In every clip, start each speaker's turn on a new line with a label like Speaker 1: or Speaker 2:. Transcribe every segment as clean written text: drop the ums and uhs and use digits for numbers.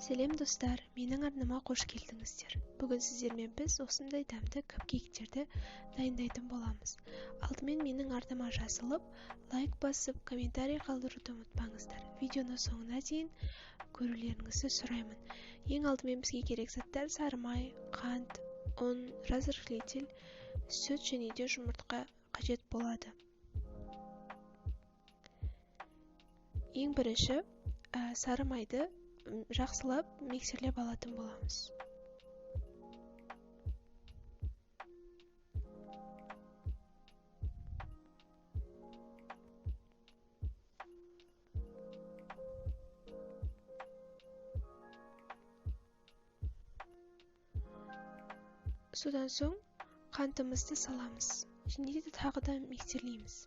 Speaker 1: Сәлем достар, менің арнама қош келдіңіздер. Бүгін сіздермен біз осындай дәмді капкейктерді дайындайтын боламыз. Алдымен менің арнама жазылып, лайк басып, комментарий қалдыруды ұмытпаңыздар. Видеоны соңына дейін көрулеріңізді сұраймын. Ең алдымен бізге керек заттар: сары май, қант, ұн, разрыхлитель, сүт және де жұмыртқа қажет болады. Ең бірінші сары майды жақсылап миксерлеп алатын боламыз. Содан соң қантымызды саламыз және де тағы да миксерлейміз.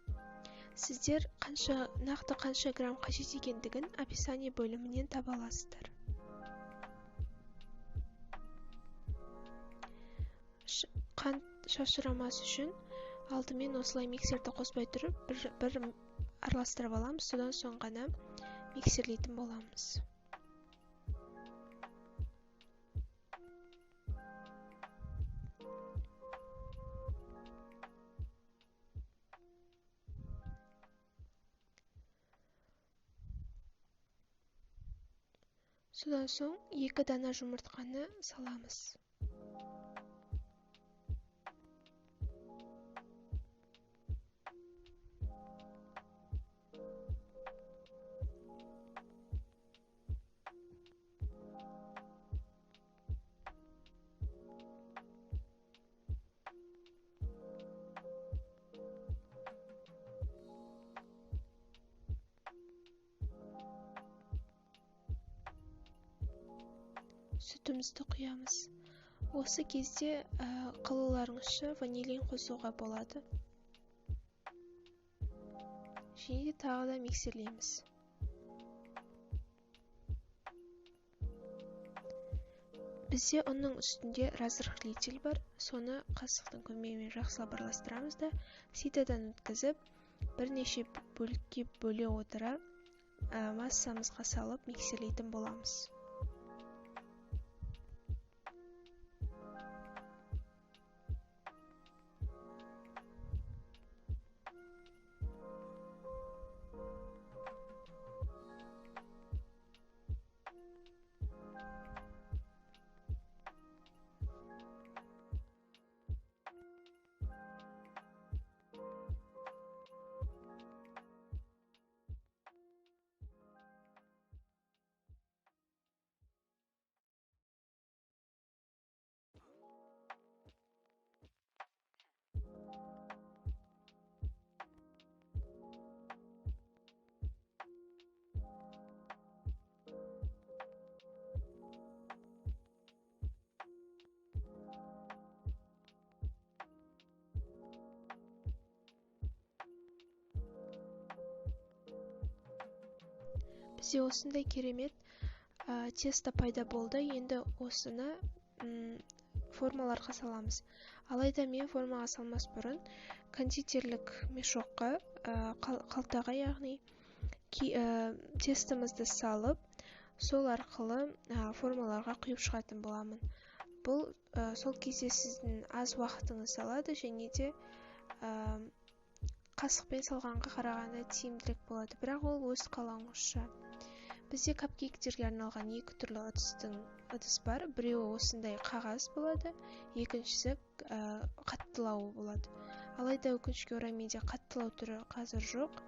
Speaker 1: Сіздер нақты қанша грамм қажет екендігін описание бөлімінен таба аласыздар. Қант шашырамас үшін алдымен осылай миксерді қоспай тұрып бір араластырып аламыз, содан соң ғана миксерлейтін боламыз. Содан соң 2 дана жұмыртқаны саламыз. Сүтімізді құямыз. Осы кезде қалауларыңызша ванилин қосуға болады. Және де тағы да миксерлейміз. Бізде ұнның үстінде разрыхлитель бар. Соны қасықтың көмегімен жақсылап араластырамыз да, ситадан өткізіп, бірнеше бөлікке бөле отыра массамызға салып миксерлейтін боламыз. Бізде осындай керемет тесто пайда болды. Енді осыны формаларға саламыз. Алайда мен формаға салмас бұрын кондитерлік мешокқа, қалтаға, яғни тестомызды салып, сол арқылы формаларға құйып шығатын боламын. Бұл сол кезде сіздің аз уақытыңыз алады және де қасықпен салғанға қарағанда тиімдірек болады, бірақ ол өз қалауыңызша. Бізде капкейктерге арналған екі түрлі ыдыс бар. Біреуі осындай қағаз болады, екіншісі қаттылауы болады. Алайда өкінішке орай менде қаттылау түрі қазір жоқ,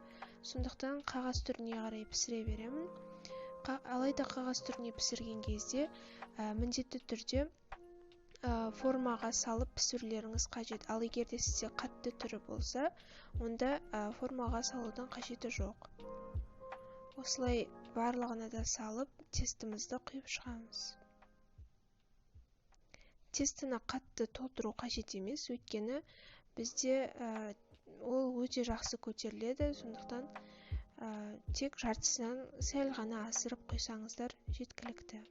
Speaker 1: сондықтан қағаз түріне қарай пісіре беремін. Алайда қағаз түріне пісірген кезде міндетті түрде формаға салып пісірулеріңіз қажет. Ал егер де сізде қатты түрі болса, онда формаға салудың қажеті жоқ. Осылай барлығына да салып, тестімізді құйып шығамыз. Тестіні қатты толтыру қажет емес, өйткені бізде ол өте жақсы көтеріледі, сондықтан тек жартысынан сәл ғана асырып құйсаңыздар жеткілікті.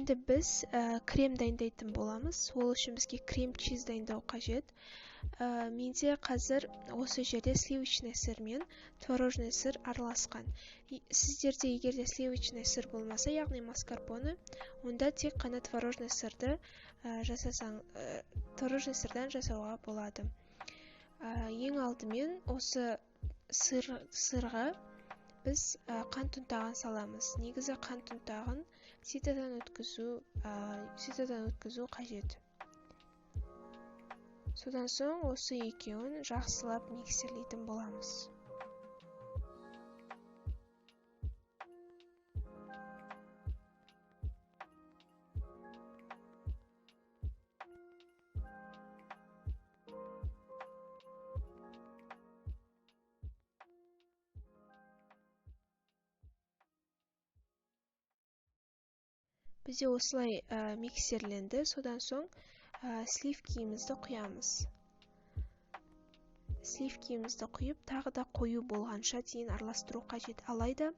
Speaker 1: Енді біз крем дайындайтын боламыз. Ол үшін бізге крем-чиз дайындау қажет. Менде қазір осы жерде сливочный сыр мен творожный сыр араласқан. Сіздерде егер де сливочный сыр болмаса, яғни маскарпоне, онда тек қана творожный сырды творожный сырдан жасауға болады. Ең алдымен осы сырға біз қант ұнтағын саламыз. Негізі қант ұнтағын ситодан өткізу қажет. Содан соң осы екеуін жақсылап миксерлейтін боламыз. Бізде осылай миксерленді. Содан соң сливкиімізді құямыз. Сливкиімізді құйып, тағы да қою болғанша дейін араластыру қажет. Алайда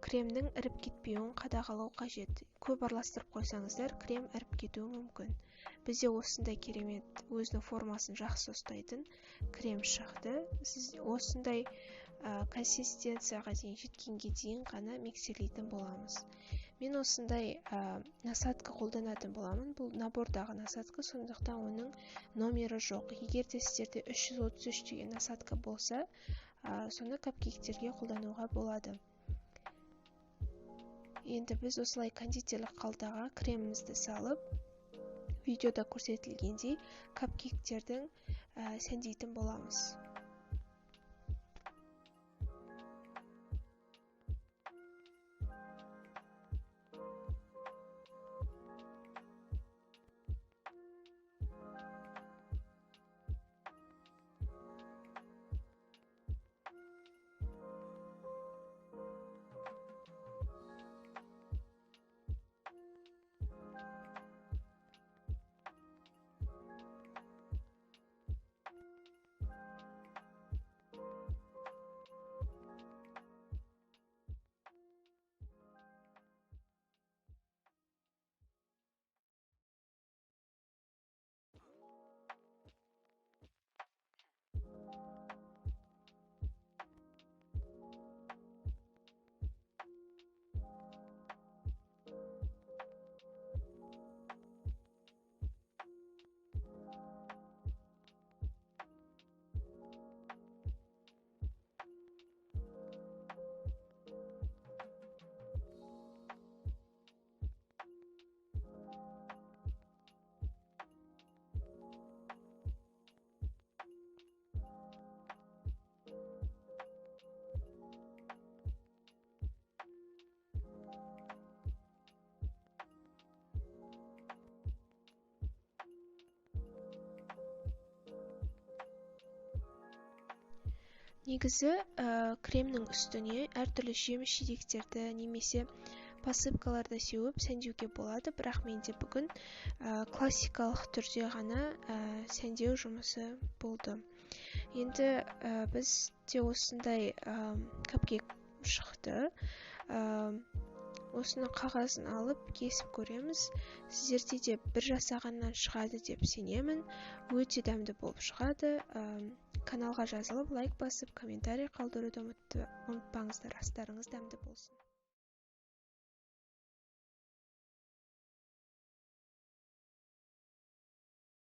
Speaker 1: кремнің іріп кетпеуін қадағалау қажет. Көп араластырып қойсаңыздар, крем іріп кетуі мүмкін. Бізде осындай керемет өзінің формасын жақсы ұстайтын крем шықты. Сіз осындай консистенцияға дейін жеткенге дейін ғана миксерлейтін боламыз. Мен осындай насадка қолданатын боламын. Бұл набордағы насадка, сондықтан оның номері жоқ. Егер де сіздерде 333 деген насадка болса, соны капкейктерге қолдануға болады. Енді біз осылай кондитерлік қалтаға кремімізді салып, видеода көрсетілгендей капкейктердің сәндейтін боламыз. Негізі кремнің үстіне әртүрлі жеміс-жидектерді немесе посыпкаларды сеуіп сәндеуге болады, бірақ менде бүгін классикалық түрде ғана сәндеу жұмысы болды. Енді бізде осындай капкейк шықты. Осының қағазын алып кесіп көреміз. Сіздерде де бір жасағаннан шығады деп сенемін. Өте дәмді болып шығады. Каналға жазылып, лайк басып, комментарий қалдыруды ұмытпаңыздар. Астарыңыз дәмді болсын.